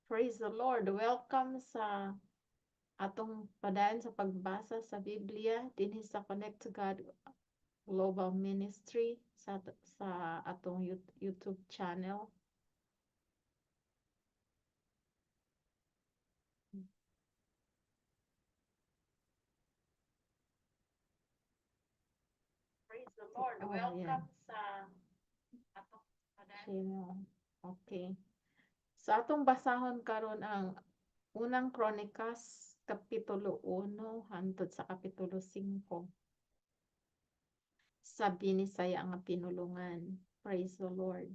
Praise the Lord. Welcome sa atong padayon sa pagbasa sa Biblia dinhi sa Connect to God Global Ministry sa atong YouTube channel. Praise the Lord. Oh, ayan. Welcome sa atong channel. Okay. So atong basahon karon ang Unang Kronikas kapitulo 1 hangtod sa kapitulo 5 sa Binisaya nga pinulungan. Praise the Lord.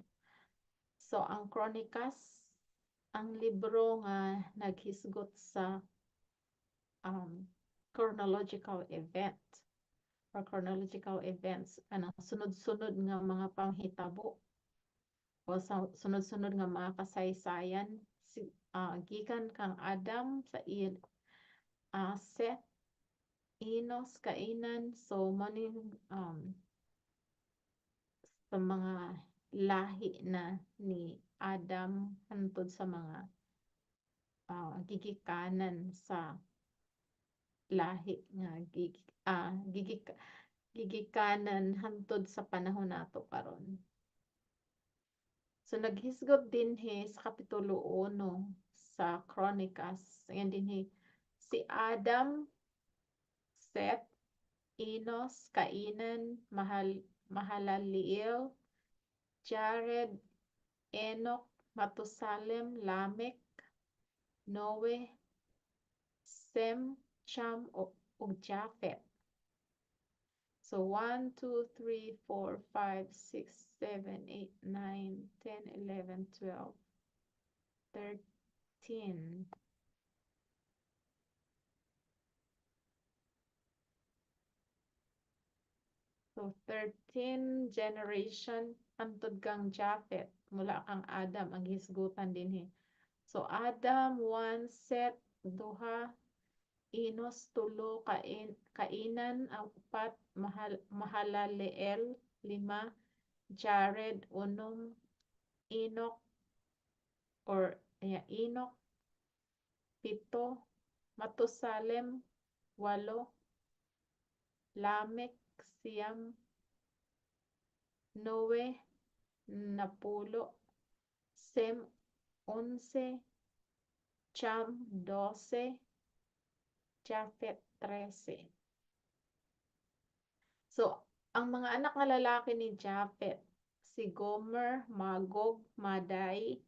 So ang Kronikas, ang libro nga naghisgot sa chronological event or chronological events, kanang sunod-sunod nga mga panghitabo o sa sunod-sunod nga mga kasaysayan si, gikan kang Adam sa Seth, Enos, Cainan. So mo ni sa mga lahi na ni Adam hantod sa mga gigikanan sa lahi nga gigikanan hantod sa panahon nato karon. So naghisgot dinhi sa kapitulo 1 sa Kronikas. Ayan dinhi si Adam, Seth, Enos, Cainan, Mahalaliel, Jared, Enoch, Matusalem, Lamech, Noe, Sem, Cham, ug Japheth. So 1, 2, 3, 4, 5, 6, 7, 8, 9, 10, 11, 12, 13. So 13 generation hantod kang Japheth mula kang Adam ang hisgutan dinhi. So Adam 1, Seth 2, Enos 3, Cainan 4, Mahalaleel 5, Jared 6, Enoch or yeah, Enoch 7, Matusalem 8, Lamech 9, Noe 10, Sem 11, Cham 12, Japheth 13. So, ang mga anak nga lalaki ni Japheth, si Gomer, Magog, Madai,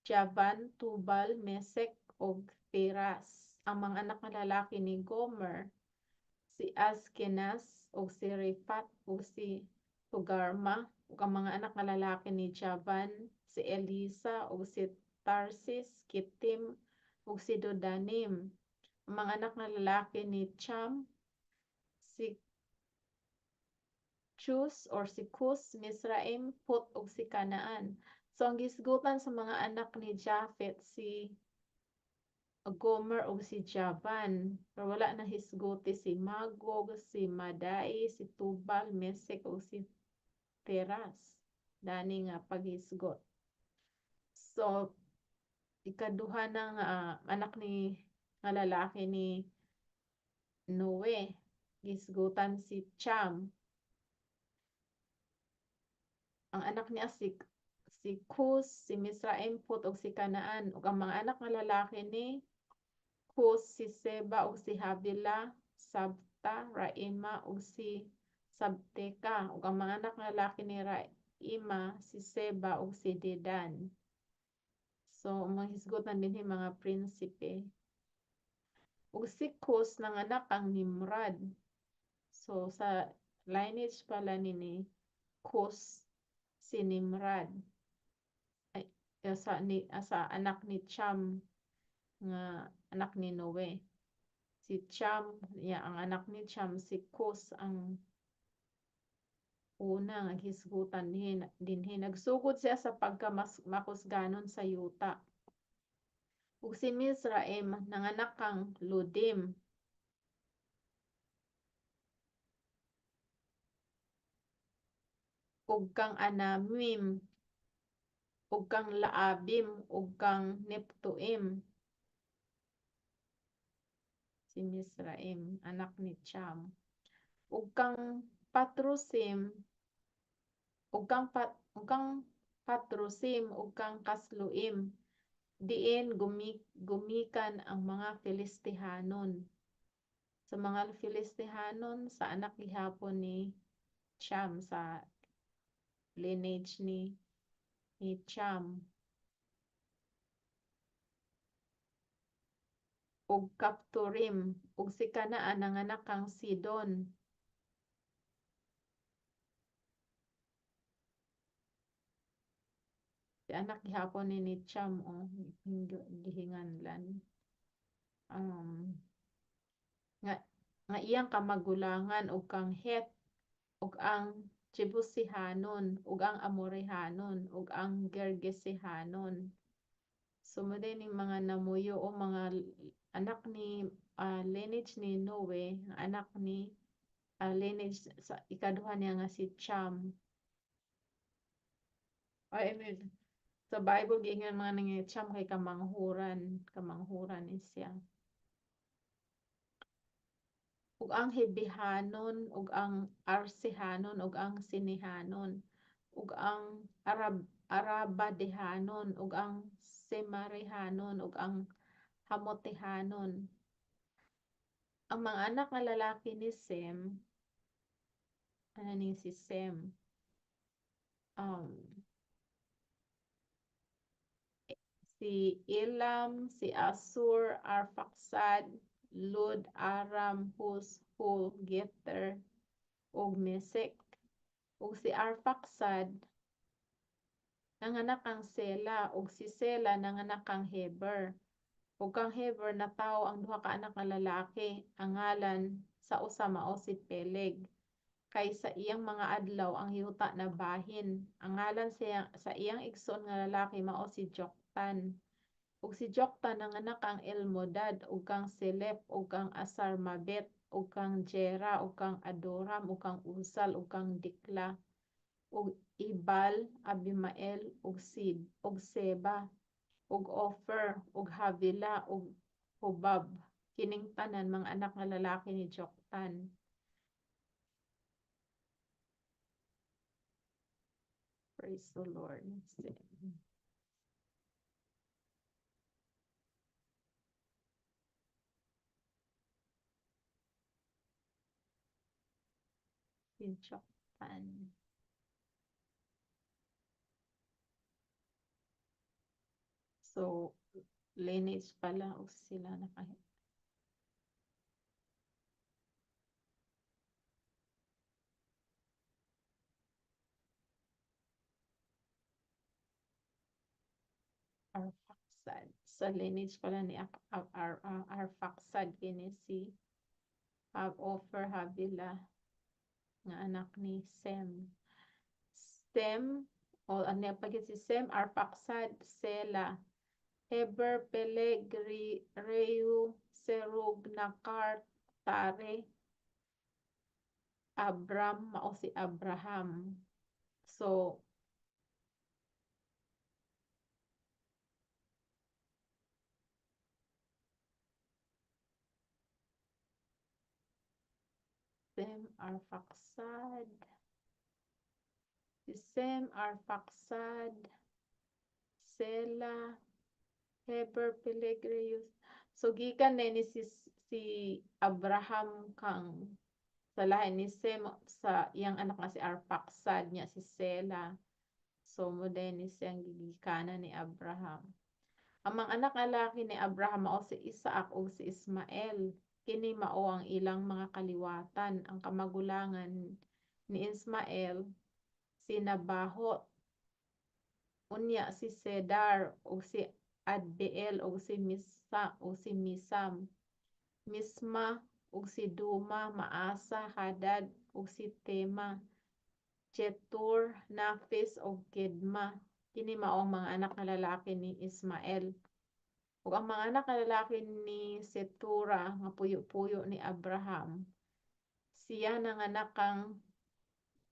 Javan, Tubal, Mesek, ug Tiras. Ang mga anak nga lalaki ni Gomer, si Askenas, ug si Riphat, ug si Togarma, ug ang mga anak nga lalaki ni Javan, si Elisa, ug si Tarsis, Kittim, ug si Dodanim. Ang mga anak nga lalaki ni Cham, si Chus or si Cus, Misraim, Put, ug si Canaan. So ang gisgutan sa mga anak ni Japheth si Gomer ug si Javan. Pero wala na hisguti si Magog, si Madai, si Tubal, Mesek ug si Teras. Dani nga paghisgot. So ikaduha ng anak ni nga lalaki ni Noe, gisgutan si Cham. Ang anak niya si Cus, si Misraim, Put ug si Canaan. Ug ang mga anak nga lalaki ni Cus, si Seba ug si Havila, Sabta, Raima ug si Sabteka. Ug ang mga anak nga lalaki ni Raima, si Seba ug si Dedan. So manghisgutan dinhi mga prinsipe. Ug si Cus nanganak kang Nimrod. So sa lineage pala ni Cus si Nimrod. Ay, sa anak ni Cham nga anak ni Noe. Si Cham, ya, ang anak ni Cham si Cus ang una nga hisgutan dinhi. Nagsugod siya sa pagkamakusganon sa yuta. Ug si Misraim nanganak kang Ludim. Ug kang Anamim. ug kang Laabim ug kang Neptuim. Si Misraim, anak ni Cham. Ug kang Patrusim ug kang Kasluim, diin gumikan ang mga Filistihanon. Sa mga Filistihanon, sa anak gihapon ni Cham, sa lineage ni Cham. Ug Kaptorim, ug si Kanaan nanganak kang Sidon. Si anak gihapon ni Cham, oh, gihinganlan. Nga iyang kamagulangan ug kang Het ug ang Jebusihanon ug ang Amorihanon ug ang Gergesihanon. So mo din ning mga namuyo o mga anak ni lineage ni Noe, anak ni lineage sa ikaduha niya nga si Cham. Ay, I mean, sa Bible giingon mga nang Cham kay kamanghuran, kamanghuran ni siya. Ug ang Hibihanon ug ang Arsihanon ug ang Sinihanon ug ang Arabadihanon ug ang Semarihanon ug ang Hamotihanon. Ang mga anak nga lalaki ni Sem, ano ni si Sem? Si Elam, si Asur, Arphaxad, Lud, Aram, Hus, Hul, Gether, ug Mesek. Ug si Arphaxad nanganak kang Sela, ug si Sela nanganak kang Heber. Ug kang Heber natawo ang duha ka anak nga lalaki, ang ngalan sa usa mao si Peleg. Kay sa iyang mga adlaw ang yuta nabahin. Ang ngalan sa iyang igsoon nga lalaki mao si Joktan. Ug si Joktan nanganak kang Elmodad ug kang Selep ug kang Asarmabet ug kang Jera ug kang Adoram ug kang Usal ug kang Dikla ug Ibal, Abimael ug Sid ug Seba ug Ophir ug Havila ug Hobab. Kining tanan mga anak nga lalaki ni Joktan. Praise the Lord. Si Joktan. So, lineage pala o sila naka Arphaxad. Sa lineage pala ni Arphaxad kini si Ophir, Havila nga anak ni Sem. Sem o ano pa si Sem, Arphaxad, Sela, Heber, Peleg, Reu, Serug, Nakar, Tare, Abram, mao si Abraham. So, Sem, Arphaxad. Si Sem, Arphaxad, Sela, Heber, Peleg, Reu. So, gikan na ni si Abraham kang sa lahi ni Sem sa iyang anak nga si Arphaxad niya si Sela. So, mo din ni siyang gigikanan ni Abraham. Ang mga anak nga lalaki ni Abraham mao si Isaac ug si Ismael. Kini mao ang ilang mga kaliwatan. Ang kamagulangan ni Ismael si Nabahot, unya si Cedar ug si Adbeel ug si Misa ug si Misam, Misma ug si Duma, Maasa, Hadad ug si Tema, Jetur, Nafis ug Kedma. Kini mao ang mga anak nga lalaki ni Ismael. Ug ang mga anak nga lalaki ni Setura nga puyo-puyo ni Abraham, siya nanganak kang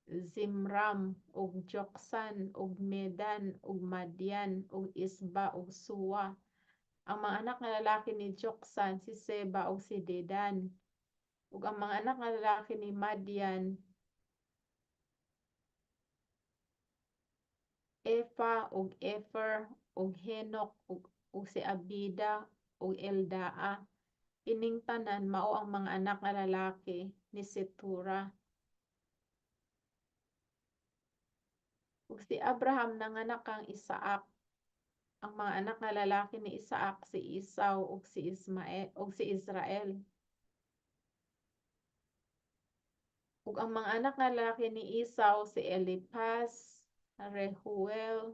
Zimram ug Joksan ug Medan ug Madian ug Isba ug Suwa. Ang mga anak nga lalaki ni Joksan si Seba ug si Dedan. Ug ang mga anak nga lalaki ni Madian, Efa ug Efer ug Henok ug si Abida ug Eldaa. Ining tanan mao ang mga anak nga lalaki ni Setura. Ug si Abraham nanganak kang Isaac. Ang mga anak nga lalaki ni Isaac si Esau ug si Ismael ug si Israel. Ug ang mga anak nga lalaki ni Esau si Eliphaz, Rehuel,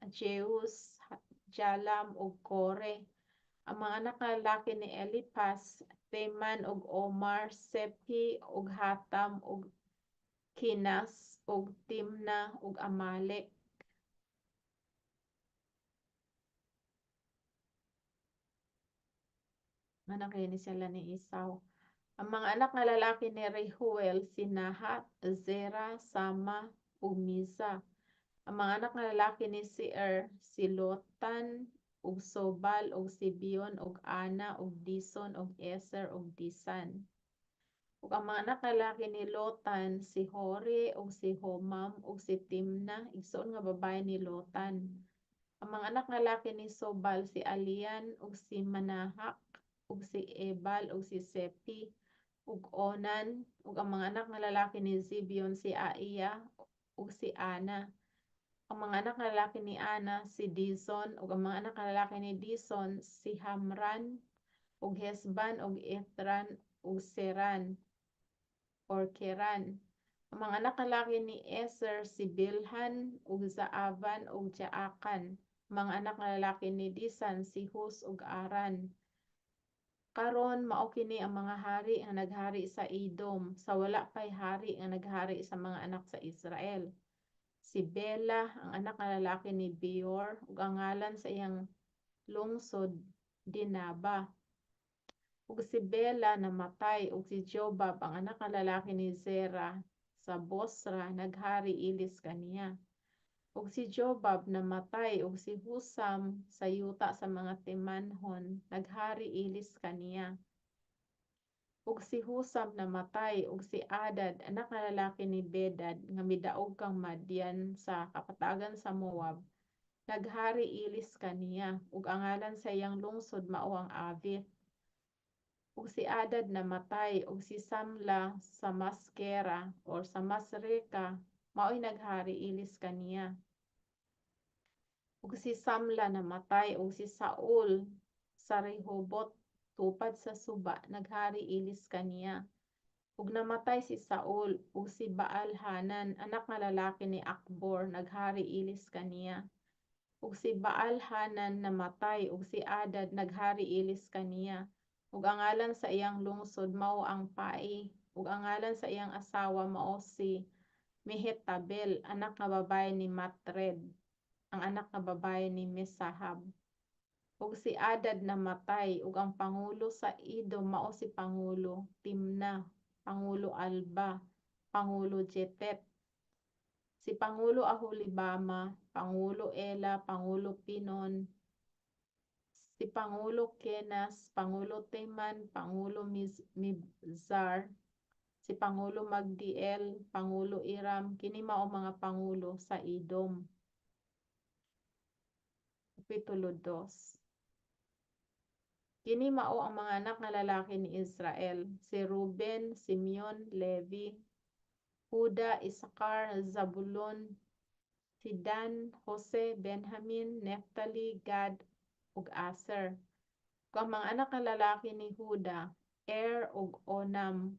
Jeus, Jalam ug Kore. Ang mga anak nga lalaki ni Eliphaz, Teman ug Omar, Sephi ug Hatam ug Kinas ug Timna ug Amalek. Anak ni sila ni Esau. Ang mga anak nga lalaki ni Rehuel si Nahat, Zera, Sama ug Miza. Ang mga anak nga lalaki ni Seir si Lotan ug Sobal ug Sibeon ug Ana ug Dison ug Eser ug Disan. Ug ang mga anak nga lalaki ni Lotan si Hori ug si Homam ug si Timna, igsoon nga babaye ni Lotan. Ang mga anak nga lalaki ni Sobal si Alian ug si Manahak ug si Ebal ug si Sepi ug Onan, ug ang mga anak nga lalaki ni Zibeon si Aiya ug si Ana. Ang mga anak nga lalaki ni Ana si Dison, ug ang mga anak nga lalaki ni Dison si Hamran ug Hesban ug Ithran ug Seran or Keran. Ang mga anak nga lalaki ni Eser si Bilhan ug Zaavan ug Jaakan. Mga anak nga lalaki ni Disan si Hus ug Aran. Karon mao kini ang mga hari nga naghari sa Edom sa wala pay hari nga naghari sa mga anak sa Israel. Si Bela ang anak nga lalaki ni Beor ug ang ngalan sa iyang lungsod Dinaba. Ug si Bela namatay ug si Jobab ang anak nga lalaki ni Zera sa Bosra naghari ilis kaniya. Ug si Jobab namatay ug si Husam sa yuta sa mga Temanhon naghari ilis kaniya. Ug si Husam namatay ug si Adad anak nga lalaki ni Bedad nga midaog kang Madian sa kapatagan sa Moab naghari ilis kaniya, ug ang ngalan sa iyang lungsod mao ang Avith. Ug si Adad namatay ug si Samla sa Maskera or sa Masreka mao'y naghari ilis kaniya. Ug si Samla namatay ug si Saul sa Rehobot tupad sa suba naghari ilis kaniya. Ug namatay si Saul ug si Baal-Hanan anak nga lalaki ni Akbor naghari ilis kaniya. Ug si Baal-Hanan namatay ug si Adad naghari ilis kaniya. Ug ang ngalan sa iyang lungsod mao ang Pai, ug ang ngalan sa iyang asawa mao si Mehetabel anak nga babaye ni Matred, ang anak nga babaye ni Mesahab. Ug si Adad namatay ug ang pangulo sa Edom mao si Pangulo Timna, Pangulo Alba, Pangulo Jetet, si Pangulo Aholibama, Pangulo Ela, Pangulo Pinon, si Pangulo Kenas, Pangulo Teman, Pangulo Mibzar, si Pangulo Magdiel, Pangulo Iram, kini mao mga pangulo sa Edom. Kapitulo 2. Kini mao ang mga anak nga lalaki ni Israel, si Ruben, Simeon, Levi, Juda, Isakar, Zabulon, si Dan, Jose, Benjamin, Neftali, Gad, ug Aser. Ug ang mga anak nga lalaki ni Juda, Er ug Onam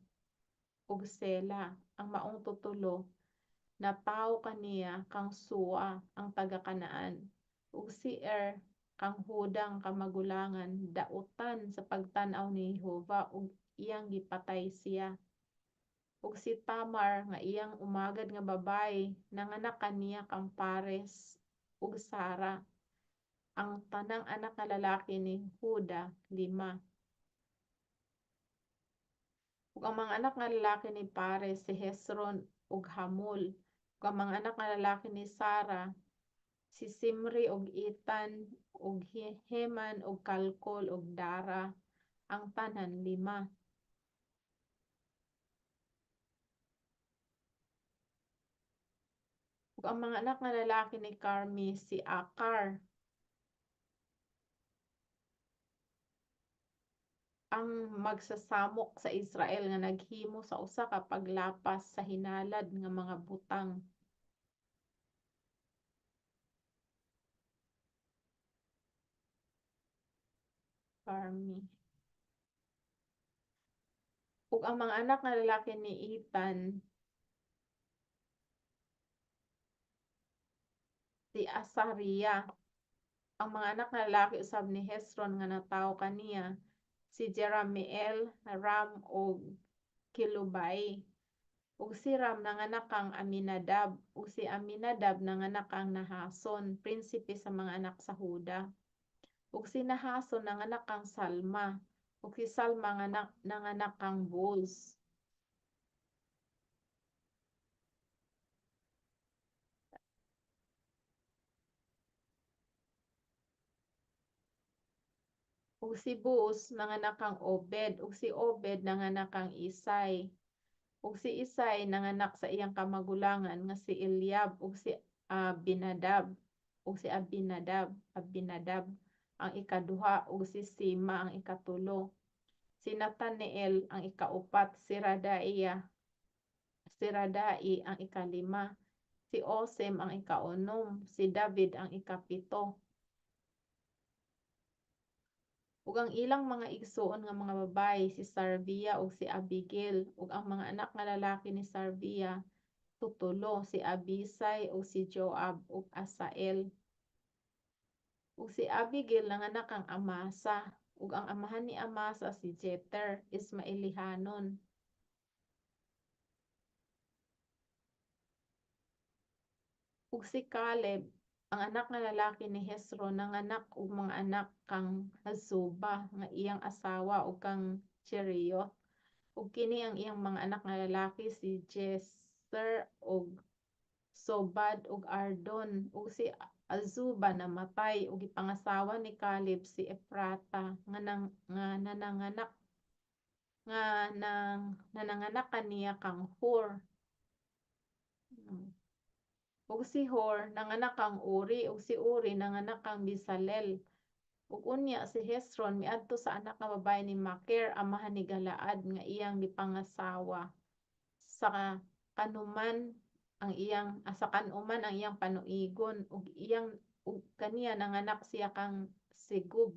ug Sela, ang maong tutulo natawo kaniya kang Sua ang taga-Kanaan. Ug si Er kang Hudang kamagulangan dautan sa pagtan-aw ni Jehova ug iyang gipatay siya. Ug si Tamar nga iyang umagad nga babaye nanganak kaniya kang Pares ug Sara. Ang tanang anak nga lalaki ni Juda 5. Ug ang mga anak nga lalaki ni Pares si Hezron ug Hamul. Ug ang mga anak nga lalaki ni Sara si Simri ug Etan ug Heman ug Calcol ug Dara, ang tanan lima. Ug ang mga anak nga lalaki ni Carmi si Akar, ang magsasamok sa Israel nga naghimo sa usa ka paglapas sa hinalad nga mga butang. Carmi. Ug ang mga anak nga lalaki ni Etan si Azaria. Ang mga anak nga lalaki usab ni Hezron nga natawo kaniya si Jerahmeel, Ram ug Kelubay. Ug si Ram nanganak kang Aminadab, ug si Aminadab nanganak kang Nahason, prinsipe sa mga anak sa Huda. Ug si Nahason nanganak kang Salma, ug si Salma nanganak kang Boaz. Ug si Boaz nanganak kang Obed, ug si Obed nanganak kang Isai. Ug si Isai nanganak sa iyang kamagulangan nga si Eliab ug si Abinadab, ug si Abinadab ang ikaduha ug si Sima ang ikatulo. Si Nathanael ang ikaupat, si Radai ang ikalima, si Osem ang ikaunom, si David ang ikapito. Ug ang ilang mga igsuon nga mga babaye si Sarvia ug si Abigail, ug ang mga anak nga lalaki ni Sarvia tutulo, si Abisai ug si Joab ug Asael. Ug si Abigail nanganak kang Amasa, ug ang amahan ni Amasa si Jeter, Ismaelihanon. Ug si Caleb, ang anak nga lalaki ni Hezron, nanganak og mga anak kang Azuba nga iyang asawa ug kang Jerioth. Ug kini ang iyang mga anak nga lalaki si Jeser ug Sobad ug Ardon. Ug si Azuba namatay ug gipangasawa ni Caleb si Ephrata nga nanganak kaniya kang Hur. Ug si Hur nanganak kang Uri, ug si Uri nanganak kang Bezalel. Ug unya si Hezron miadto sa anak nga babaye ni Makir, amahan ni Galaad, nga iyang gipangasawa. Sa kanuman ang iyang panuigon, ug iyang ug kaniya nanganak siya kang Segub.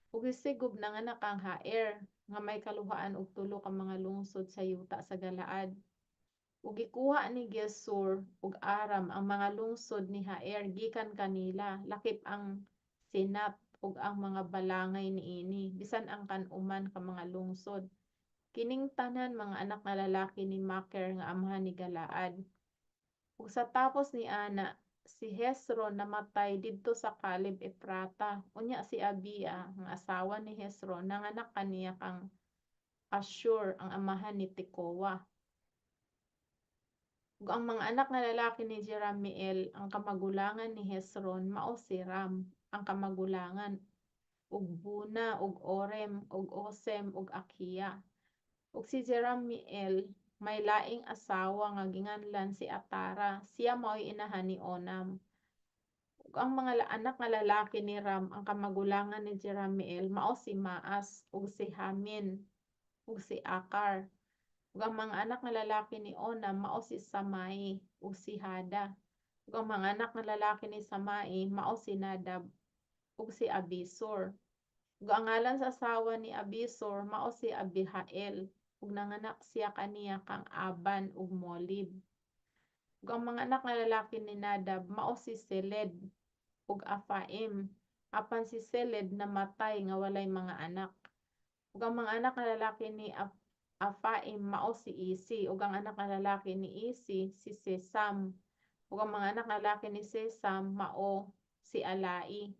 Ug si Segub nanganak kang Haer, nga may kaluhaan og tulo ka mga lungsod sa yuta sa Galaad. Ug gikuha ni Gesur ug Aram ang mga lungsod ni Haer gikan kanila, lakip ang Sinat ug ang mga balangay niini, bisan ang kan-uman ka mga lungsod. Kining tanan mga anak nga lalaki ni Makir nga amahan ni Galaad. Ug sa tapos ni ana, si Hezron namatay didto sa Caleb Ephrata. Unya si Abia nga asawa ni Hezron nanganak kaniya kang Ashur, ang amahan ni Tekoa. Ug ang mga anak nga lalaki ni Jerahmeel, ang kamagulangan ni Hezron, mao si Ram, ang kamagulangan, ug Buna, ug Orem, ug Osem, ug Akiya. Ug si Jerahmeel may laing asawa nga ginganlan si Atara, siya maoy inahan ni Onam. Ug ang mga anak nga lalaki ni Ram, ang kamagulangan ni Jerahmeel, mao si Maas, ug si Hamin, ug si Akar. Ug ang mga anak nga lalaki ni Onam mao si Samai ug si Hada. Ug ang mga anak nga lalaki ni Samai mao si Nadab ug si Abisur. Ug ang ngalan sa asawa ni Abisur mao si Abihail, ug nanganak siya kaniya kang Aban ug Molib. Ug ang mga anak nga lalaki ni Nadab mao si Seled ug Afaim, apan si Seled namatay nga walay mga anak. Ug ang mga anak nga lalaki ni Afaim mao si Isi, ug ang anak nga lalaki ni Isi si Sesam, ug ang mga anak nga lalaki ni Sesam mao si Alai.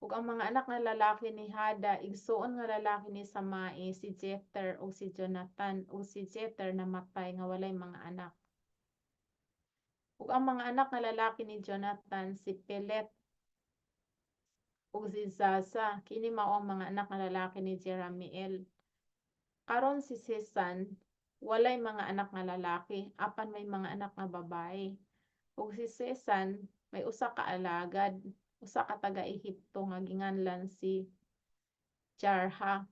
Ug ang mga anak nga lalaki ni Hada, igsuon nga lalaki ni Samai, si Jeter ug si Jonathan, ug si Jeter namatay nga walay mga anak. Ug ang mga anak nga lalaki ni Jonathan si Pelet ug si Zaza. Kini mao ang mga anak nga lalaki ni Jeramiel. Karon si Sesan walay mga anak nga lalaki, apan may mga anak nga babaye. Ug si Sesan may usa ka alagad, usa ka taga-Ehipto nga ginganlan si Jarha.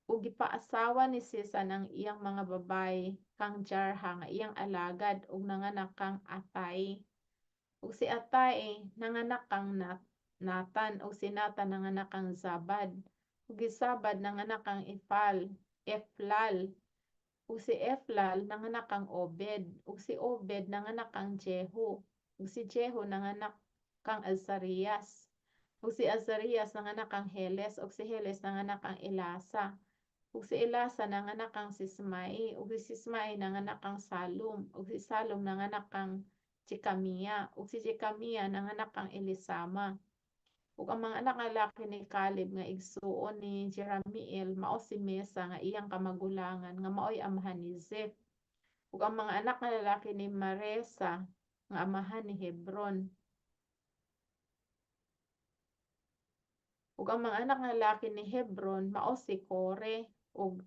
Ug gipaasawa ni Sesan ang iyang mga babaye kang Jarha nga iyang alagad ug nanganak kang Atai. Ug si Atai nanganak kang Nathan, ug si Nathan nanganak kang Zabad. Ug si Zabad nanganak kang Eflal. Ug si Eflal nanganak kang Obed, ug si Obed nanganak kang Jehu. Ug si Jehu nanganak kang Azarias. Ug si Azarias nanganak kang Heles, ug si Heles nanganak kang Elasa. Ug si Elasa nanganak kang Sismai, ug si Sismai nanganak kang Salum, ug si Salum nanganak kang Jekamia, ug si Jekamia nanganak kang Elisama. Ug ang mga anak nga lalaki ni Caleb nga igsuon ni Jeramiel mao si Mesa nga iyang kamagulangan, nga maoy amahan ni Ziph. Ug ang mga anak nga lalaki ni Maresa nga amahan ni Hebron. Ug ang mga anak nga lalaki ni Hebron mao si Kore ug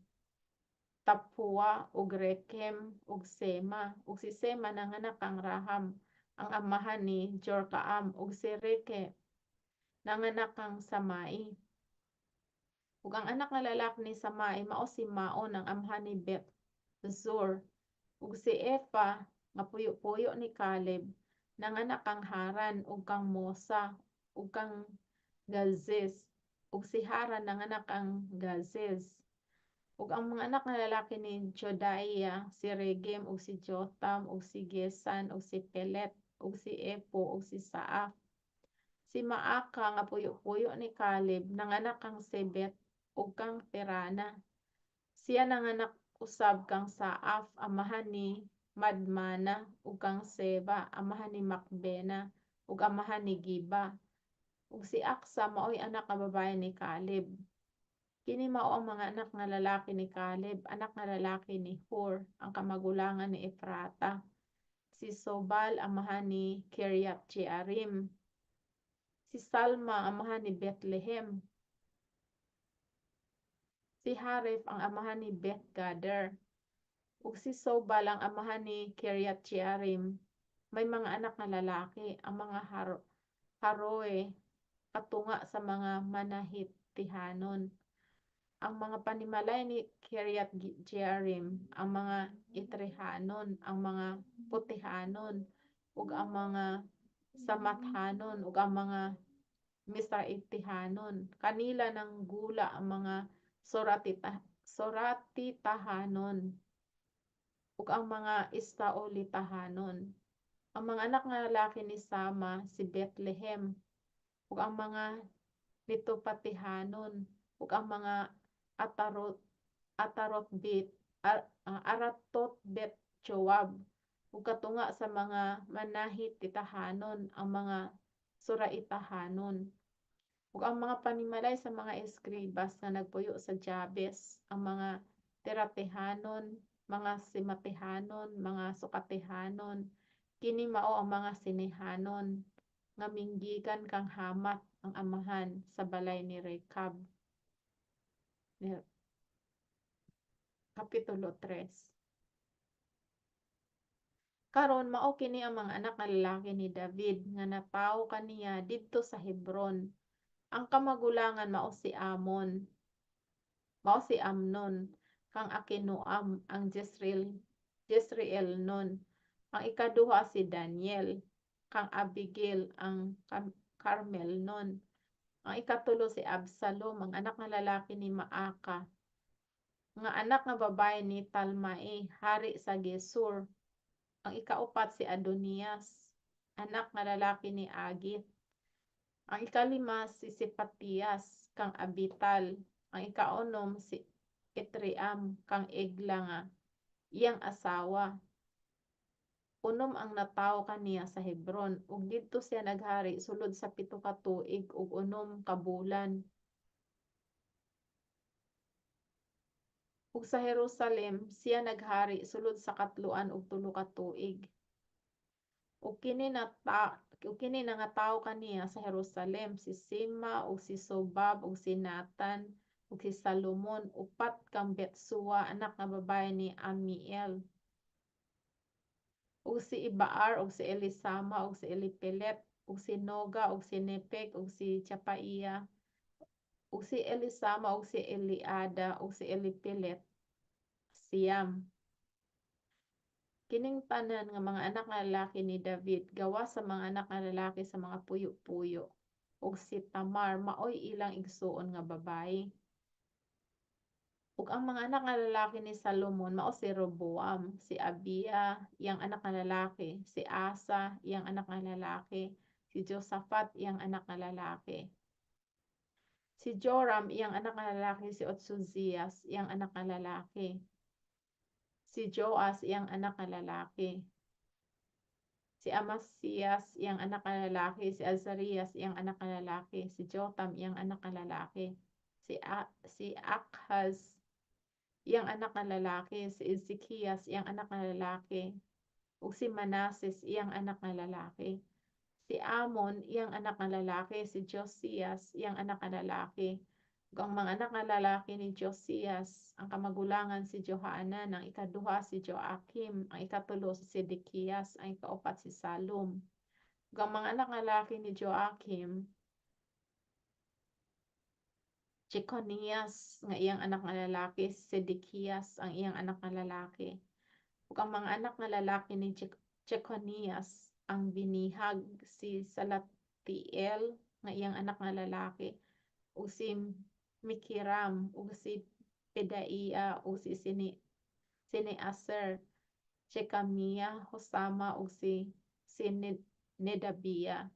Tapua ug Rekem ug Sema. Ug si Sema nanganak kang Raham, ang amahan ni Jorkaam, ug si Rekem nanganak kang Samai. Ug ang anak nga lalaki ni Samai mao si Maon, ang amahan ni Bet Zur. Ug si Efa nga puyo-puyo ni Caleb nanganak kang Haran ug kang Mosa ug kang Gazez. Ug si Haran nanganak kang Gazez. Ug ang mga anak nga lalaki ni Jodaiah si Regem ug si Jotham ug si Gesan ug si Pelet ug si Epo ug si Saaf. Si Maaca nga puyo-puyo ni Caleb nanganak kang Sebet ug kang Tirana. Siya nanganak usab kang Saaf, amahan ni Madmana, ug kang Seba, amahan ni Macbena, ug amahan ni Giba. Ug si Aksa maoy anak nga babaye ni Caleb. Kini mao ang mga anak nga lalaki ni Caleb, anak nga lalaki ni Hur, ang kamagulangan ni Efrata. Si Sobal, amahan ni Kiriath Jearim. Si Salma, amahan ni Bethlehem. Si Harif ang amahan ni Beth Gader. Ug si Sobal ang amahan ni Kiriath Jearim. May mga anak nga lalaki, ang mga Haroe, katunga sa mga Manahitihanon. Ang mga panimalay ni Kiriath Jearim, ang mga Itrehanon, ang mga Putihanon, ug ang mga Samathanon, ug ang mga Misraitihanon. Kanila nang gula ang mga Soratitahanon ug ang mga Estaolitahanon. Ang mga anak nga lalaki ni Sama si Bethlehem ug ang mga Netopatihanon ug ang mga Atarot Atarot Bet Aratot Bet Joab ug katunga sa mga Manahititahanon ang mga Suraitahanon. Ug ang mga panimalay sa mga eskribas nga nagpuyo sa Jabes, ang mga Tiratehanon, mga Simatihanon, mga Sukatihanon, kini mao ang mga Sinehanon nga minggikan kang Hamat ang amahan sa balay ni Recab. Kapitulo 3. Karon mao kini ang mga anak nga lalaki ni David nga natawo kaniya didto sa Hebron. Ang kamagulangan mao si Amon. Mao si Amnon kang Akinoam ang Jezreel nun. Ang ikaduha si Daniel kang Abigail ang Carmel nun. Ang ikatulo si Absalom, ang anak nga lalaki ni Maaca, nga anak nga babaye ni Talmai, hari sa Gesur. Ang ikaupat si Adonias, anak nga lalaki ni Agit. Ang ikalima si Sepatias kang Abital. Ang ikaunom si Itream kang Egla nga iyang asawa. 6 ang natawo kaniya sa Hebron, ug didto siya naghari sulod sa 7 ka tuig ug 6 ka bulan. Ug sa Jerusalem siya naghari sulod sa 3 ug 3 ka tuig. Ug kini na ta ug kini nangatawo kaniya sa Jerusalem, si Sima ug si Sobab ug si Natan ug si Salomon, upat kang Betsua, anak nga babaye ni Amiel. Ug si Ibaar ug si Elisama ug si Elipelet ug si Noga ug si Nepeg ug si Japaia ug si Elisama ug si Eliada ug si Elipelet, 9. Kining tanan nga mga anak nga lalaki ni David gawas sa mga anak nga lalaki sa mga puyo-puyo, ug si Tamar maoy ilang igsuon nga babayi. Ug ang mga anak nga lalaki ni Salomon mao si Roboam, si Abia, iyang anak nga lalaki, si Asa, iyang anak nga lalaki, si Josaphat, iyang anak nga lalaki. Si Joram, iyang anak nga lalaki, si Otsozias, iyang anak nga lalaki. Si Joas, iyang anak nga lalaki. Si Amasias, iyang anak nga lalaki, si Azarias, iyang anak nga lalaki, si Jotam, iyang anak nga lalaki. Si Akhaz, iyang anak nga lalaki, si Ezekias, iyang anak nga lalaki, ug si Manases, iyang anak nga lalaki. Si Amon, iyang anak nga lalaki, si Josias, iyang anak nga lalaki. Ug ang mga anak nga lalaki ni Josias, ang kamagulangan si Johanan, ang ikaduha si Joakim, ang ikatulo si Sedekias, ang ikaupat si Salum. Ug ang mga anak nga lalaki ni Joakim, Jeconias nga iyang anak nga lalaki, si Sedekias ang iyang anak nga lalaki. Ug ang mga anak nga lalaki ni Jeconias ang binihag si Salatiel nga iyang anak nga lalaki, ug si Mikiram, ug si Pedaia, ug si Sineaser, Shecamia, Hosama, ug si Nedabia.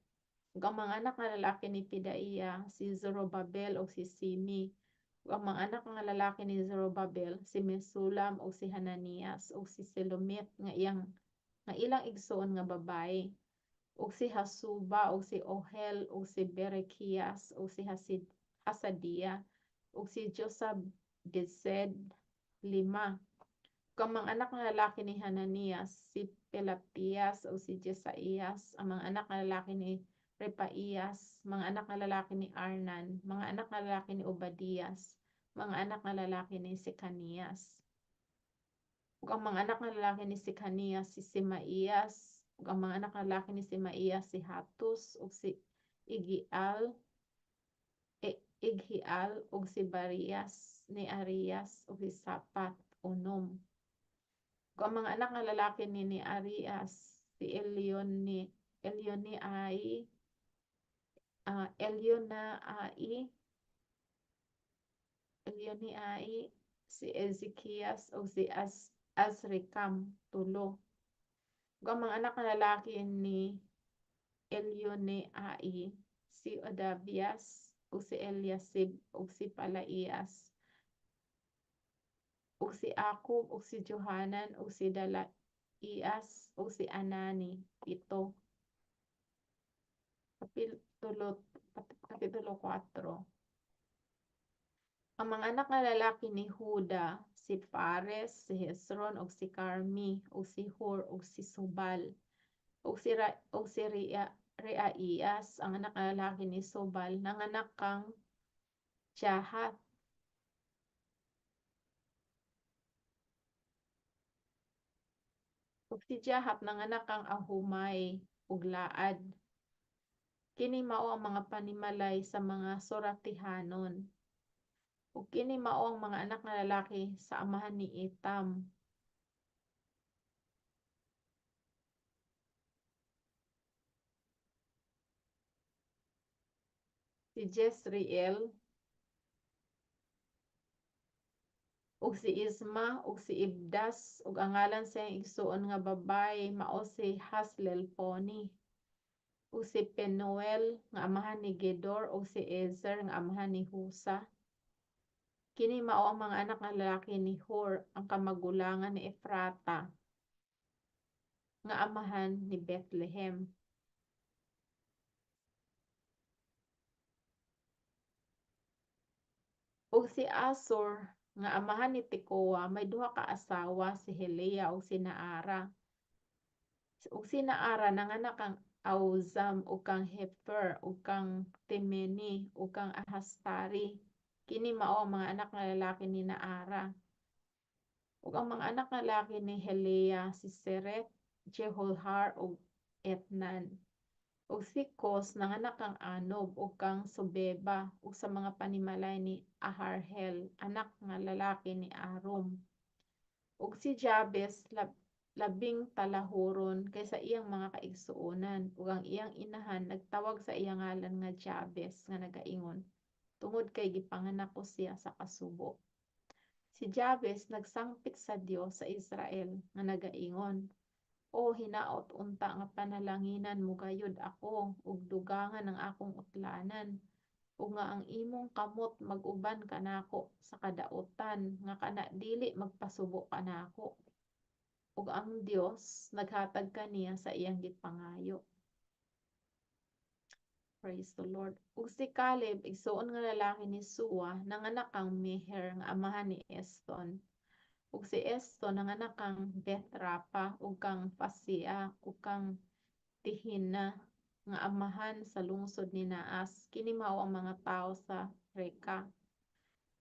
Ug ang mga anak nga lalaki ni Pedaia, si Zorobabel ug si Simi. Ug ang mga anak nga lalaki ni Zorobabel, si Mesulam ug si Hananias ug si Selomit nga iyang nga ilang igsoon nga babayi. Ug si Hasuba ug si Ohel ug si Berekias ug si Hasadia ug si Josab-Gesed, 5. Ug ang mga anak nga lalaki ni Hananias, si Pelatias ug si Jesaias, ang mga anak nga lalaki ni Repaías, mga anak nga lalaki ni Arnan, mga anak nga lalaki ni Obadias, mga anak nga lalaki ni Secanias. Ug ang mga anak nga lalaki ni Secanias si Semaías, ug ang mga anak nga lalaki ni Semaías si Hatus ug si Igial, Ighial ug si Barias ni Arias ug si Sapat, 6. Ug ang mga anak nga lalaki ni Arias si Elioneai, Elionaai, Elioneai, si Ezekias ug si Azrikam, 3. Ug ang mga anak nga lalaki ni Elioneai si Odavias ug si Eliasib ug si Palaias ug si Acub ug si Johanan ug si Dalaias ug si Anani, 7. Kapitulo 4. Ang mga anak nga lalaki ni Huda, si Fares, si Hezron ug si Carmi ug si Hur ug si Sobal ug si Ra, ug si Reaias ang anak nga lalaki ni Sobal nanganak kang Jahath. Ug si Jahath nanganak kang Ahumai ug Laad. Kini mao ang mga panimalay sa mga Soratihanon. Ug kini mao ang mga anak nga lalaki sa amahan ni Etam. Si Jezreel ug si Isma ug si Ibdas, ug ang ngalan sa iyang igsuon nga babayi mao si Haslelponi. Ug si Penuel nga amahan ni Gedor ug si Ezer nga amahan ni Husa. Kini mao ang mga anak nga lalaki ni Hur, ang kamagulangan ni Efrata, nga amahan ni Bethlehem. Ug si Asur nga amahan ni Tekoa may duha ka asawa, si Helea ug si Naara. Ug si Naara nanganak kang Auzam ug kang Hefer ug kang Temeni ug kang Ahastari. Kini mao ang mga anak nga lalaki ni Naara. Ug ang mga anak nga lalaki ni Helea si Seret, Jeholhar ug Etnan. Ug si Cos nanganak kang Anob ug kang Sobeba ug sa mga panimalay ni Aharhel, anak nga lalaki ni Arum. Ug si Jabes labing talahuron kaysa iyang mga kaigsuonan, ug ang iyang inahan nagtawag sa iyang ngalan nga Jabes nga nagaingon, "Tungod kay gipanganak ko siya sa kasubo." Si Jabes nagsangpit sa Dios sa Israel nga nagaingon, "O hinaot unta nga panalanginan mo gayud ako ug dugangan ang akong utlanan, ug nga ang imong kamot mag-uban kanako sa kadautan nga kana dili magpasubo kanako." Ug ang Dios naghatag kaniya sa iyang gipangayo. Praise the Lord. Ug si Caleb, igsuon nga lalaki ni Sua, nanganak kang Meher nga amahan ni Eston. Ug si Eston nanganak kang Bethrapa ug kang Pasea ug kang Tihina nga amahan sa lungsod ni Naas. Kini mao ang mga tawo sa Reka.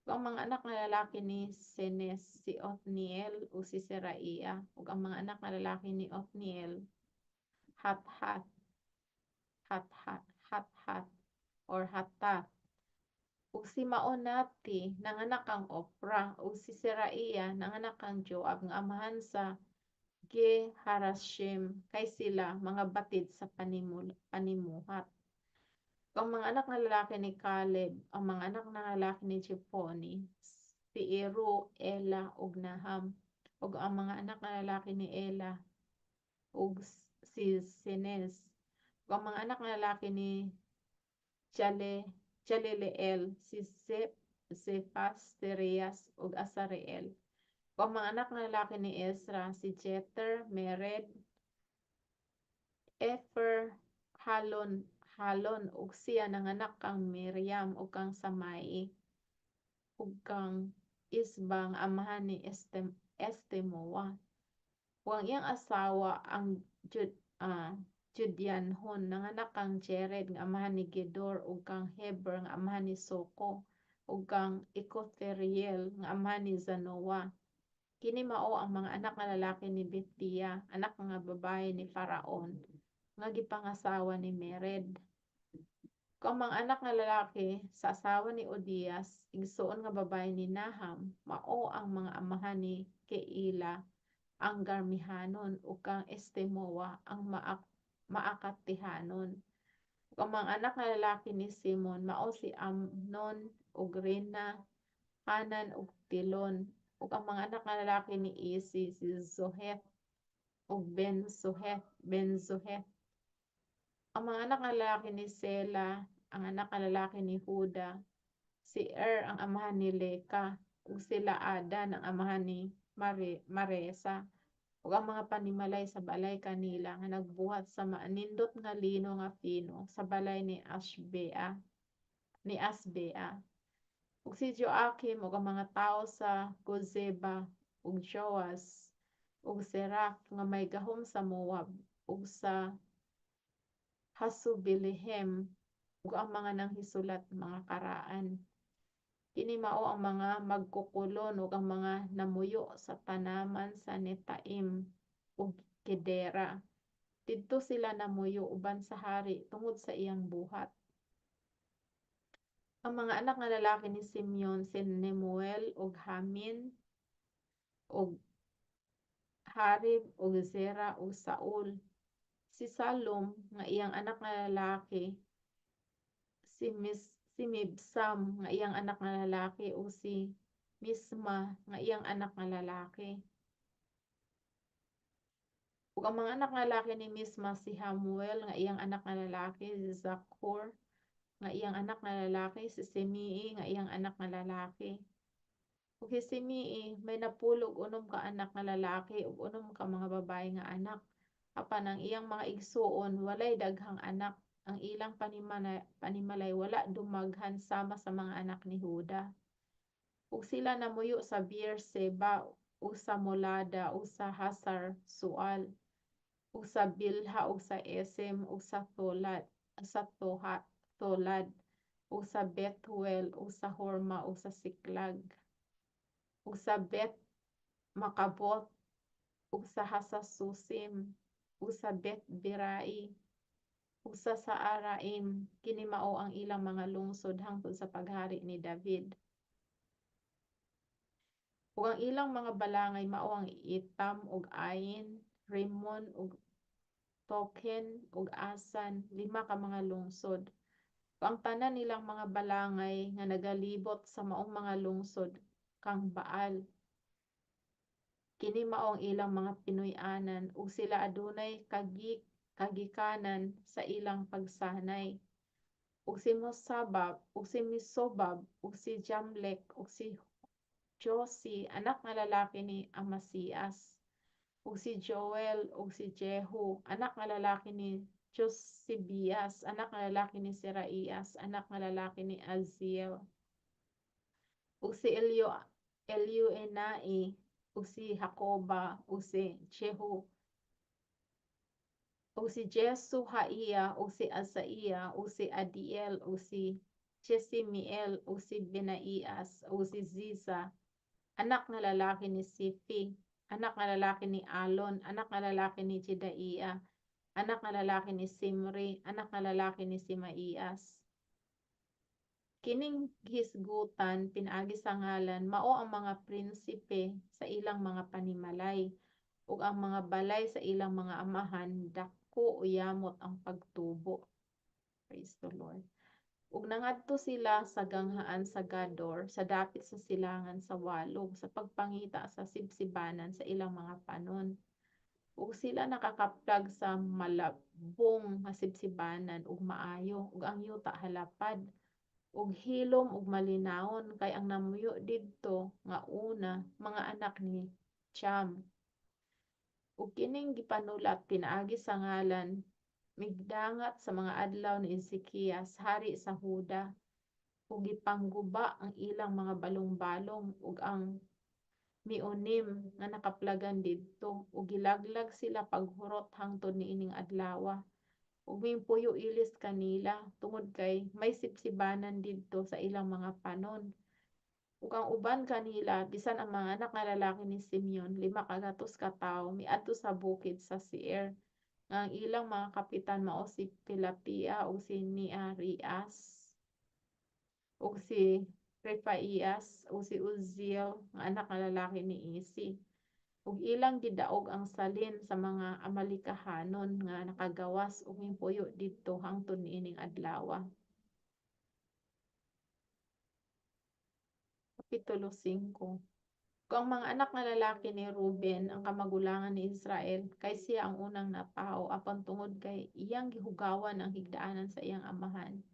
Ug ang mga anak nga lalaki ni Cenes si Othniel ug si Seraia. Ug ang mga anak nga lalaki ni Othniel, Hathat, Hathat, Hathat or Hatat. Ug si Maonati nanganak kang Opra, ug si Seraia nanganak kang Joab nga amahan sa Ge Harashim, kay sila mga batid sa panimuhat. Ug ang mga anak nga lalaki ni Caleb, ang mga anak nga lalaki ni Jepone, si Iru, Ela ug Naham. Ug ang mga anak nga lalaki ni Ela ug si Senez. Ug ang mga anak nga lalaki ni Jaleleel, si Zep, Zephas, Terias ug Asareel. Ug ang mga anak nga lalaki ni Ezra, si Jeter, Mered, Efer, Halon ug siya nanganak kang Miriam ug kang Samai ug kang Isba nga amahan ni Estemoa. Ug ang iyang asawa ang Judianhon nanganak kang Jered nga amahan ni Gedor ug kang Heber nga amahan ni Soco ug kang Ecotheriel nga amahan ni Zanoah. Kini mao ang mga anak nga lalaki ni Bethia, anak nga babaye ni Faraon, nga gipangasawa ni Mered. Ug ang mga anak nga lalaki sa asawa ni Odias, igsuon nga babaye ni Naham, mao ang mga amahan ni Keila ang Garmihanon ug kang Estemoa ang Maakatihanon. Ug ang mga anak nga lalaki ni Simon mao si Amnon ug Rina, Hanan ug Tilon. Ug ang mga anak nga lalaki ni Isi si Zoheth ug Ben Zoheth. Ang mga anak nga lalaki ni Sela, ang anak nga lalaki ni Huda, si Er ang amahan ni Leka, ug si Laadan ang amahan ni Maresa. Ug ang mga panimalay sa balay kanila nga nagbuhat sa maanindot nga lino nga pino sa balay ni Asbea. Ug si Joakim ug ang mga tawo sa Gozeba ug Joas ug Seraf nga may gahom sa Moab ug sa Hasubilehem ug ang mga nanghisulat mga karaan. Kini mao ang mga magkukulon ug ang mga namuyo sa tanaman sa Netaim ug Gedera. Didto sila namuyo uban sa hari tungod sa iyang buhat. Ang mga anak nga lalaki ni Simeon si Nemuel ug Hamin ug Harib ug Zera ug Saul. Si Salum nga iyang anak nga lalaki, si Mibsam nga iyang anak nga lalaki ug si Misma nga iyang anak nga lalaki. Ug ang mga anak nga lalaki ni Misma si Hamuel nga iyang anak nga lalaki, si Zakur nga iyang anak nga lalaki, si Simei nga iyang anak nga lalaki. Ug si Simei may napulo ug unom ka anak nga lalaki ug unom ka mga babaye nga anak. Apan ang iyang mga igsuon walay daghang anak, ang ilang panimalay wala dumaghan sama sa mga anak ni Huda. Ug sila namuyo sa Beer-seba ug sa Molada ug sa Hasar Sual. Ug sa Bilha ug sa Esem ug sa Tolad sa Toha Tolad ug sa Bethuel ug sa Horma ug sa Siklag ug sa Bet Makabot ug sa Hasasusim ug sa Bet Birai ug sa Saaraim. Kini mao ang ilang mga lungsod hangtod sa paghari ni David. Ug ang ilang mga balangay mao ang Etam ug Ain, Rimmon ug Token ug Asan, lima ka mga lungsod. Ug ang tanan nilang mga balangay nga nagalibot sa maong mga lungsod kang Baal. Kini mao ang ilang mga pinuy-anan ug sila adunay kagikanan sa ilang pagsanay. Ug si Mosabab ug si Mesobab ug si Jamlec ug si Josi, anak nga lalaki ni Amasias, ug si Joel ug si Jehu, anak nga lalaki ni Josibias, anak nga lalaki ni Seraias, anak nga lalaki ni Aziel, ug si Elioenai ug si Jacoba ug si Jehu ug si Jesuhaia ug si Asaia ug si Adiel ug si Jesimiel ug si Benaias ug si Ziza, anak nga lalaki ni Sifi, anak nga lalaki ni Alon, anak nga lalaki ni Jedaia, anak nga lalaki ni Simri, anak nga lalaki ni Simaias. Kining hisgutan pinaagi sa ngalan mao ang mga prinsipe sa ilang mga panimalay ug ang mga balay sa ilang mga amahan, dako o yamot ang pagtubo. Praise the Lord. Ug nangadto sila sa ganghaan sa Gador sa dapit sa silangan sa walog sa pagpangita sa sibsibanan sa ilang mga panon. Ug sila nakakaplag sa malabong nga sibsibanan ug maayo ug ang yuta halapad ug hilom ug malinawon, kay ang namuyo didto nga una mga anak ni Cham. Ug kining gipanulat pinaagi sa ngalan migdangat sa mga adlaw ni Ezekias, hari sa Huda, ug gipangguba ang ilang mga balong-balong ug ang Meonim nga nakaplagan didto, ug gilaglag sila paghurot hangtod niining adlawa. Ug mipuyo ilis kanila tungod kay may sibsibanan didto sa ilang mga panon. Ug ang uban kanila, bisan ang mga anak nga lalaki ni Simeon, 500 ka tawo, miadto sa bukid sa Seir, nga ang ilang mga kapitan mao si Pelatia ug si Nearias ug si Refaias ug si Uziel nga anak nga lalaki ni Isi. Ug ilang gidaog ang salin sa mga Amalekahanon nga nakagawas ug mipuyo didto hangtod niining adlawa. Kapitulo 5. Kung ang mga anak nga lalaki ni Ruben, ang kamagulangan ni Israel, kay siya ang unang natawo, apan tungod kay iyang gihugawan ang higdaanan sa iyang amahan,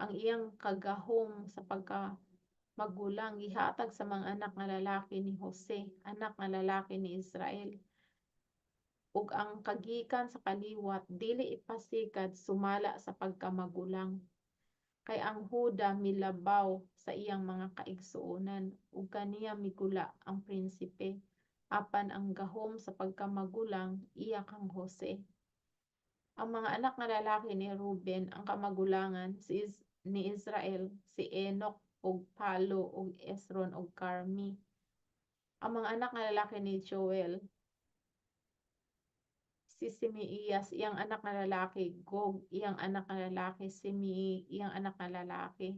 ang iyang kagahom sa pagkamagulang gihatag sa mga anak nga lalaki ni Jose, anak nga lalaki ni Israel. Ug ang kagikan sa kaliwat dili ipasikad sumala sa pagkamagulang. Kay ang Huda milabaw sa iyang mga kaigsuonan, ug kaniya migula ang prinsipe, apan ang gahom sa pagkamagulang iya kang Jose. Ang mga anak nga lalaki ni Ruben, ang kamagulangan ni Israel, si Enoch ug Palo ug Esron ug Carmi. Ang mga anak nga lalaki ni Joel, si Simiias, iyang anak nga lalaki, Gog, iyang anak nga lalaki, Simei, iyang anak nga lalaki.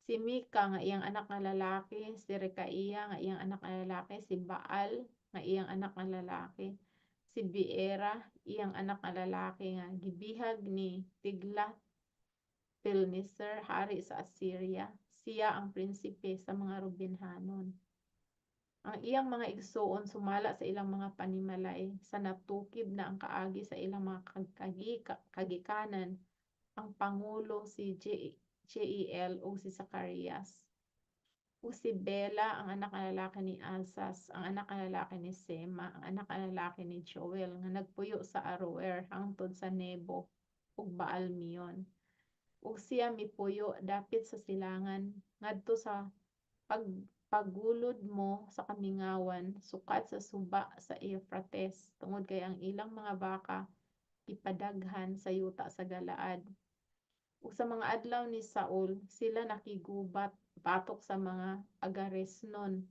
Si Mika nga iyang anak nga lalaki, si Recaia nga iyang anak nga lalaki, si Baal nga iyang anak nga lalaki, si Beera iyang anak nga lalaki nga gibihag ni Tiglath Pilneser, hari sa Assyria. Siya ang prinsipe sa mga Rubenhanon. Ang iyang mga igsuon sumala sa ilang mga panimalay, sa natukib na ang kaagi sa ilang mga kagikanan, ang pangulo si Jeiel ug si Zacarias. Ug si Bela, ang anak nga lalaki ni Asas, ang anak nga lalaki ni Sema, ang anak nga lalaki ni Joel, nga nagpuyo sa Aroer hangtod sa Nebo ug Baal Meon. Ug siya mipuyo dapit sa silangan ngadto sa Pagulod mo sa kamingawan sukad sa suba sa Euphrates, tungod kay ang ilang mga baka gipadaghan sa yuta sa Galaad. Ug sa mga adlaw ni Saul, sila nakigubat batok sa mga Agaresnon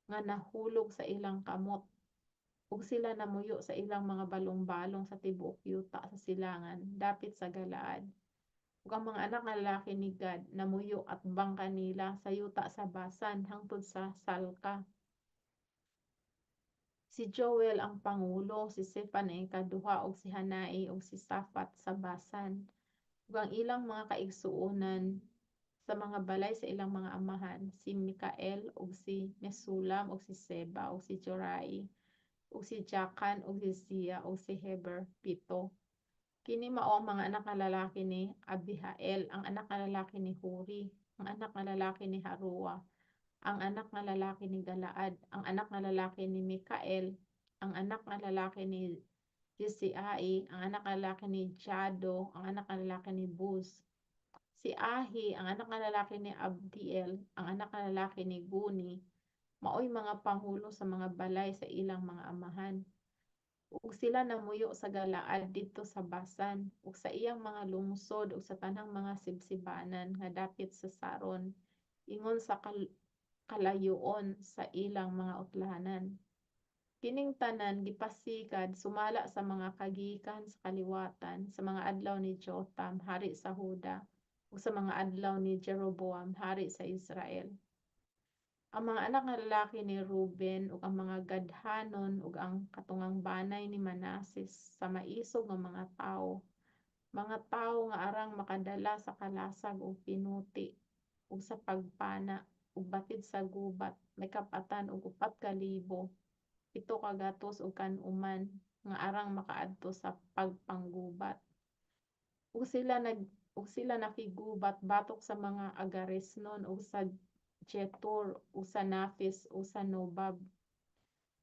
nga nahulog sa ilang kamot. Ug sila namuyo sa ilang mga balong-balong sa tibuok yuta sa silangan dapit sa Galaad. Ug ang mga anak nga lalaki ni Gad namuyo atbang kanila sa yuta sa Basan hangtod sa Salka. Si Joel ang pangulo, si Sefan ang ikaduha ug si Hanai ug si Safat sa Basan. Ug ang ilang mga kaigsuonan sa mga balay sa ilang mga amahan, si Mikael ug si Mesulam ug si Seba ug si Jorai ug si Jacan ug si Zia ug si Heber, 7. Kini mao ang mga anak nga lalaki ni Abihail, ang anak nga lalaki ni Huri, ang anak nga lalaki ni Harua, ang anak nga lalaki ni Galaad, ang anak nga lalaki ni Mikael, ang anak nga lalaki ni Jesiai, ang anak nga lalaki ni Jado, ang anak nga lalaki ni Buz. Si Ahi, ang anak nga lalaki ni Abdiel, ang anak nga lalaki ni Guni, maoy mga pangulo sa mga balay sa ilang mga amahan. Ug sila namuyo sa Galaad didto sa Basan, ug sa iyang mga lungsod ug sa tanang mga sibsibanan nga dapit sa Saron, ingon sa kalayoon sa ilang mga utlanan. Kining tanan gipasikad sumala sa mga kagikan sa kaliwatan sa mga adlaw ni Jotham, hari sa Huda, ug sa mga adlaw ni Jeroboam, hari sa Israel. Ang mga anak nga lalaki ni Ruben ug ang mga Gadhanon ug ang katungang banay ni Manases sa maisog nga mga tawo nga arang makadala sa kalasag ug pinuti ug sa pagpana ug batid sa gubat, may kap-atan og 4,760 nga arang makaadto sa pagpanggubat. Ug sila nakigubat batok sa mga Agaresnon ug sa Jetur ug sa Nafis ug sa Nobab.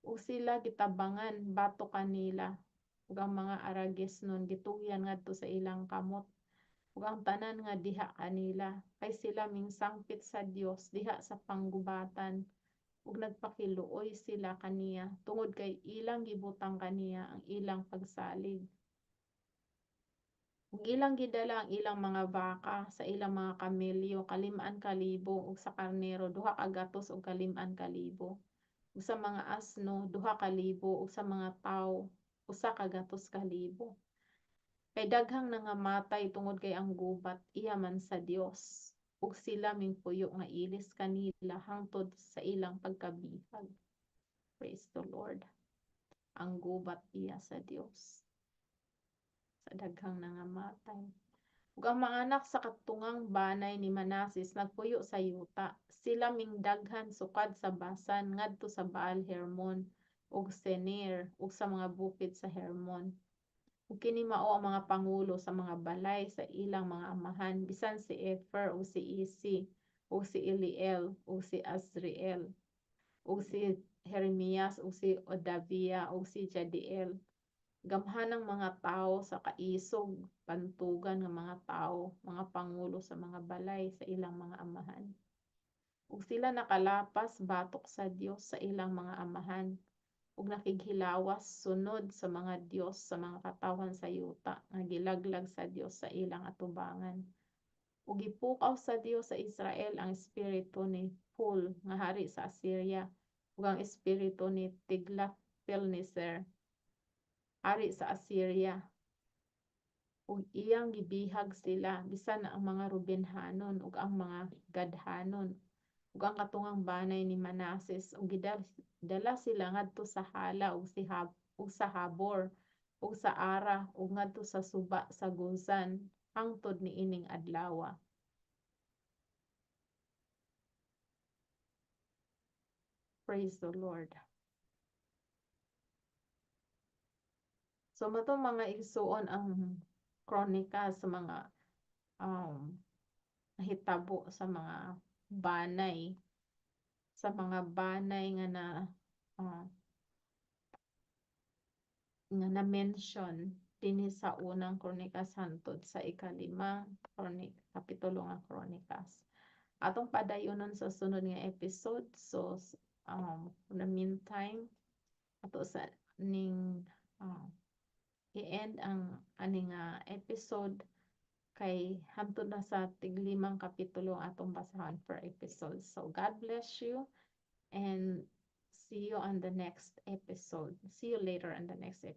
Ug sila gitabangan batok kanila, ug ang mga Aragesnon gitugyan ngadto sa ilang kamot ug ang tanan nga diha kanila, kay sila mingsangpit sa Dios diha sa panggubatan, ug nagpakiluoy sila kaniya tungod kay ilang gibutang kaniya ang ilang pagsalig. Ug ilang gidala ang ilang mga baka sa ilang mga kamelyo 5,000, ug sa karnero 205,000, ug sa mga asno 2,000, ug sa mga tawo 100,000. Kay daghang nangamatay tungod kay ang gubat iya man sa Dios, ug sila mingpuyo nga ilis kanila hangtod sa ilang pagkabihag. Praise the Lord. Ang gubat iya sa Dios. Sa daghang nangamatay. Ug ang mga anak sa katungang banay ni Manases nagpuyo sa yuta. Sila mingdaghan sukad sa Basan ngadto sa Baal Hermon ug Senir ug sa mga bukid sa Hermon. Ug kini mao ang mga pangulo sa mga balay sa ilang mga amahan, bisan si Efer ug si Isi ug si Eliel ug si Azriel ug si Jeremias ug si Odavia ug si Jadiel. Gamhanang mga tawo sa kaisog, bantugan nga mga tawo, mga pangulo sa mga balay sa ilang mga amahan. Ug sila nakalapas batok sa Dios sa ilang mga amahan, ug nakighilawas sunod sa mga dios sa mga katawhan sa yuta nga gilaglag sa Dios sa ilang atubangan. Ug gipukaw sa Dios sa Israel ang espiritu ni Pul nga hari sa Assyria ug ang espiritu ni Tiglath-Pilneser, hari sa Assyria, ug iyang gibihag sila bisan ang mga Rubenhanon ug ang mga Gadhanon ug ang katungang banay ni Manases, ug gidala sila ngadto sa Hala ug sa Habor ug sa Ara ug ngadto sa suba sa Gozan hangtod niining adlawa. Praise the Lord. So matong mga igsuon ang kronika sa mga nahitabo sa mga banay, nga na mention dinhi sa unang Kronikas hantod sa ikalimang kapitulo nga Kronikas. Atong padayonon sa sunod nga episode. So in the meantime, ato sa ning i-end ang ani nga episode kay hantod na sa tiglimang kapitulo ang atong basahon per episode. So God bless you and see you on the next episode. See you later on the next episode.